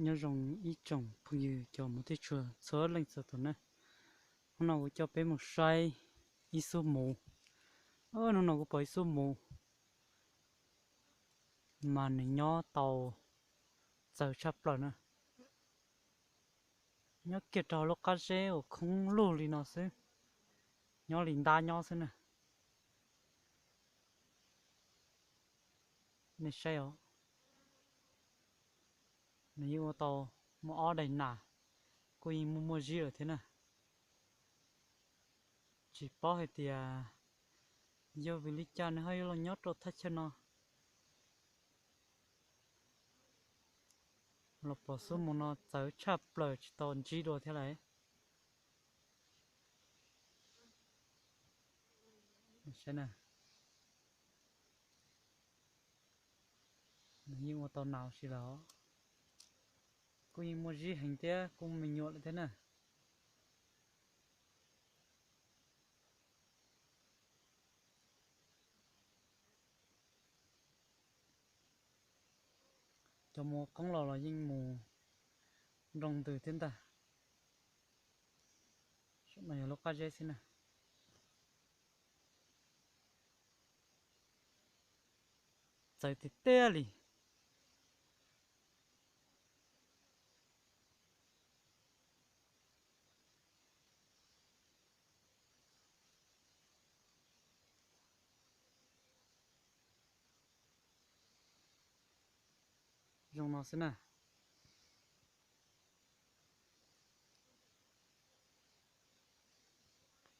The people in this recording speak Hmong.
Nyob zoo ib tsoom phooj ywg cov mus tij tshua txhua leej txhua tus na. Hnub no kuv coj peb mus saib ib xub mus. Hnub no kuv pom ib xub mus mas nws nyob tau txawv tshaj plaws na. Nyob kiag rau lub qab zeb uas khoob lug li no xwb, nyob li ntab nyob xwb na. Nej saib os, nws yeej ua tau muaj ob daim nas, kuj yeej muaj muaj zib lawm thiab na. Tsis paub hais tias yog vim li cas nws ho yuav los nyob rau thaj chaw no. Los pom xub mus no txawv tshaj plaws tsis tau ntsib dua thiab lawm. Saib na, nws yeej ua tau nas si lawm os. Kuj yeej muaj zib heev thiab kuj me nyuam lawm thiab na. Cov mus qoob los los yeej mus nroo ntws thiab ntag. Saum no yog lub qab zeb xwb na. Txawv tiag tiag li. Zoo no xwb na.